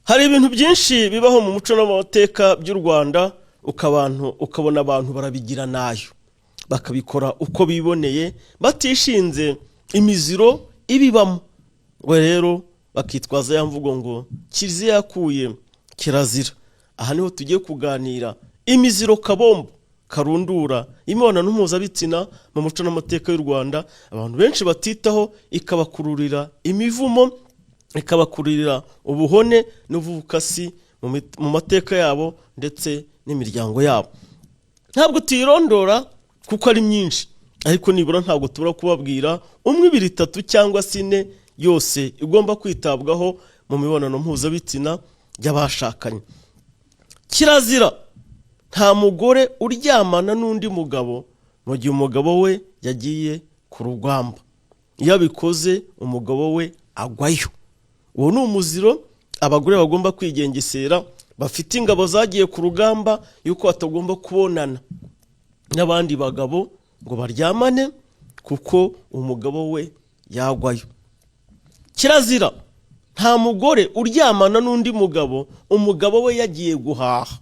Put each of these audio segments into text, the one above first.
Hari ibintu byinshi bibaho mu muco n'amateka by'u Rwanda, ukabona abantu barabigira nayo, bakabikora uko biboneye, batishinze imiziro ibibamo. Ngo rero bakitwaza ya mvugo ngo "Kiliziya yakuye kirazira". Aha niho tugiye kuganira imiziro kabombo karundura imibonano mpuzabitsina mu muco n'amateka y'u Rwanda, abantu benshi batitaho, ikabakururira imivumo, ikabakururira ubuhone n'ubukasi mu mateka yabo ndetse n'imiryango yabo. Ntabwo tuyirondora kuko ari myinshi, ariko nibura ntabwo tubura kubabwira umwe, ibiri, itatu cyangwa se ine yose igomba kwitabwaho mu mibonano mpuzabitsina y'abashakanye. Kirazira: nta mugore uryamana n'undi mugabo mu gihe umugabo we yagiye ku rugamba. Iyo abikoze, umugabo we agwayo. Uwo ni umuziro abagore bagomba kwigengesera bafite ingabo zagiye ku rugamba, yuko batagomba kubonana n'abandi bagabo ngo baryamane, kuko umugabo we yagwayo. Kirazira: nta mugore uryamana n'undi mugabo umugabo we yagiye guhaha,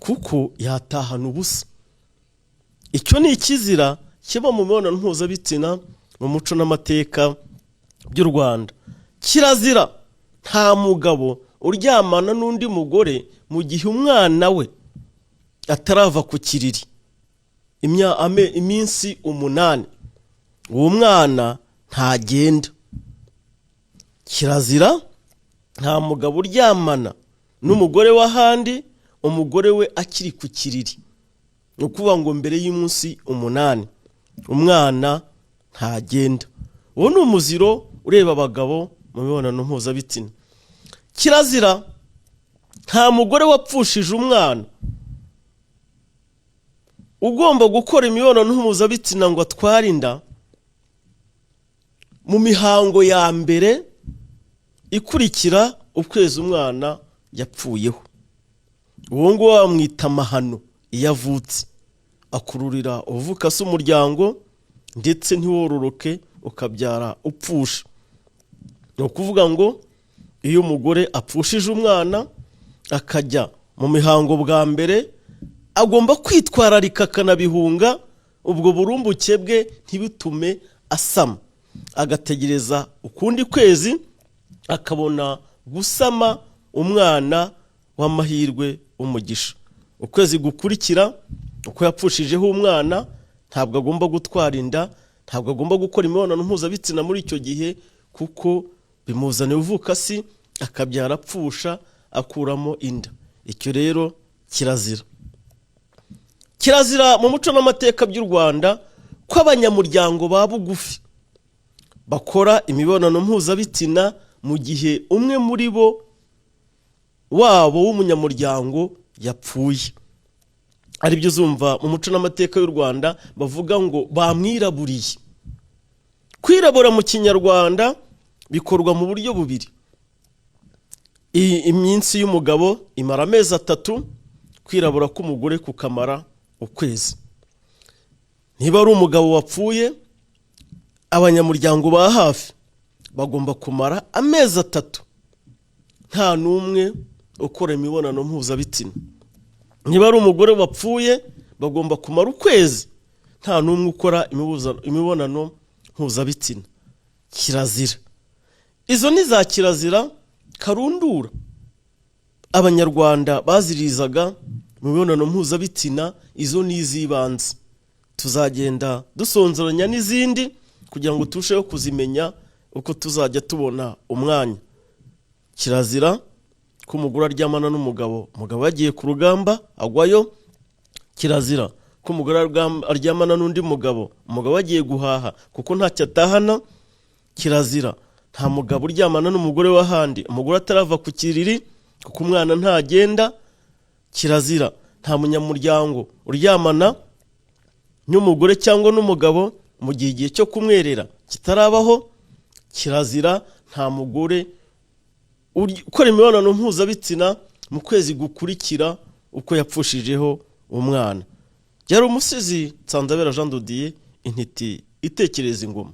kuko yatahana ubusa. Icyo ni ikizira kiba mu mibonano mpuzabitsina mu muco n'amateka by'u Rwanda. Kirazira: nta mugabo uryamana n'undi mugore mu gihe umwana we atarava ku kiriri iminsi 8. Uwo mwana ntagenda. Kirazira: nta mugabo uryamana n'umugore w'ahandi umugore we akiri ku kiriri, ni ukuvuga ngo mbere y'umunsi 8, umwana ntagenda. Uwo ni umuziro ureba abagabo mu mibonano mpuzabitsina. Kirazira: nta mugore wapfushije umwana ugomba gukora imibonano mpuzabitsina ngo atware inda mu mihango ya mbere ikurikira ukwezi umwana yapfuyeho. Uwo nguwo bamwita amahano. Iyo avutse, akururira uvuka se umuryango, ndetse ntiwororoke, ukabyara upfusha. Ni ukuvuga ngo iyo umugore apfushije umwana akajya mu mihango bwa mbere, agomba kwitwararika akanabihunga, ubwo burumbuke bwe ntibitume asama, agategereza ukundi kwezi akabona gusama umwana w'amahirwe, w'umugisha. Ukwezi gukurikira uko yapfushijeho umwana, ntabwo agomba gutwara inda, ntabwo agomba gukora imibonano mpuzabitsina muri icyo gihe, kuko bimuzanira uvukasi, akabyara apfusha, akuramo inda. Icyo rero kirazira. Kirazira mu muco n'amateka by'u Rwanda ko abanyamuryango ba bugufi bakora imibonano mpuzabitsina mu gihe umwe muri bo wabo w'umunyamuryango yapfuye, aribyo uzumva mu muco n'amateka y'u Rwanda bavuga ngo bamwiraburiye. Kwirabura mu Kinyarwanda bikorwa mu buryo bubiri. Iminsi y'umugabo imara amezi 3, kwirabura k'umugore kukamara ukwezi. Niba ari umugabo wapfuye, abanyamuryango ba hafi bagomba kumara amezi 3 nta n'umwe ukora imibonano mpuzabitsina. Niba ari umugore wapfuye, bagomba kumara ukwezi nta n'umwe ukora imibonano mpuzabitsina. Kirazira. Izo ni za kirazira karundura Abanyarwanda baziririzaga mu mibonano mpuzabitsina. Izo ni iz'ibanze, tuzagenda dusonzoranya n'izindi kugira ngo turusheho kuzimenya uko tuzajya tubona umwanya. Kirazira ko umugore aryamana n'umugabo umugabo yagiye ku rugamba, agwayo. Kirazira ko umugore aryamana n'undi mugabo umugabo yagiye guhaha, kuko ntacyo atahana. Kirazira: nta mugabo uryamana n'umugore w'ahandi umugore atarava ku kiriri, kuko umwana ntagenda. Kirazira: nta munyamuryango uryamana n'umugore cyangwa n'umugabo mu gihe igihe cyo kumwerera kitarabaho. Kirazira: nta mugore ukora imibonano mpuzabitsina mu kwezi gukurikira uko yapfushijeho umwana. Yari umusizi Nsanzabera Jean Dodier, intiti itekereza ingoma.